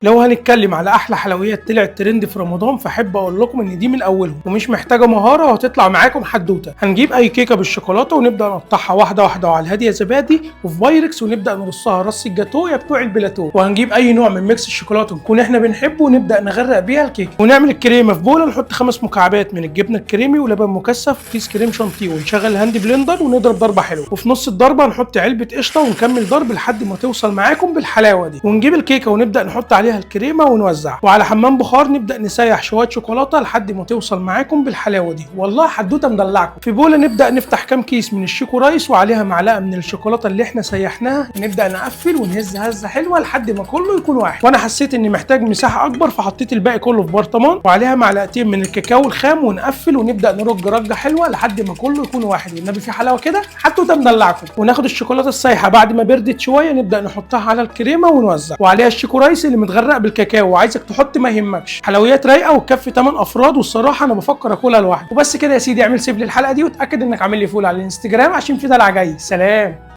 لو هنتكلم على احلى حلويات طلعت ترند في رمضان، فاحب اقول لكم ان دي من اولهم ومش محتاجه مهارة وهتطلع معاكم حدوتة. هنجيب اي كيكة بالشوكولاته ونبدا نقطعها واحدة واحدة وعلى الهادية زبادي وفي بايركس، ونبدا نرصها رص الجاتو يا بتوع البلاتو. وهنجيب اي نوع من mix الشوكولاتة نكون احنا بنحبه ونبدا نغرق بيها الكيكه. ونعمل الكريمة في بوله، نحط 5 مكعبات من الجبنة الكريمي ولبن مكثف وكيس كريم شانتيه، ونشغل ال hand blender ونضرب ضربه حلوة. وفي نص الضربة نحط علبة قشطه ونكمل ضرب لحد ما توصل معاكم بالحلاوه دي. ونجيب الكيكه ونبدا نحط عليها الكريمة ونوزع، وعلى حمام بخار نبدا نسيح شوية شوكولاتة لحد ما توصل معاكم بالحلاوه دي. والله حدوتة مدلعكم. في بوله نبدا نفتح كام كيس من الشيكو رايس وعليها معلقه من الشوكولاتة اللي احنا سيحناها، نبدا نقفل ونهز هزه حلوة لحد ما كله يكون واحد. وانا حسيت اني محتاج مساحة اكبر فحطيت الباقي كله في برطمان وعليها معلقتين من الكاكاو الخام ونقفل ونبدا نرج رجه حلوة لحد ما كله يكون واحد. والنبي في حلاوة كده حدوتة مدلعكم. وناخد الشوكولاتة السايحه بعد ما بردت شوية نبدا نحطها على الكريمة ونوزع، وعليها الشيكو رايس اللي متغرق بالكاكاو، وعايزك تحط ما يهمكش. حلويات رايقة وتكفي 8 افراد، والصراحة انا بفكر اكلها لوحدي. وبس كده يا سيدي، اعمل save للحلقة دي وتاكد انك عامل لي follow على الانستجرام عشان في دلع جاي. سلام.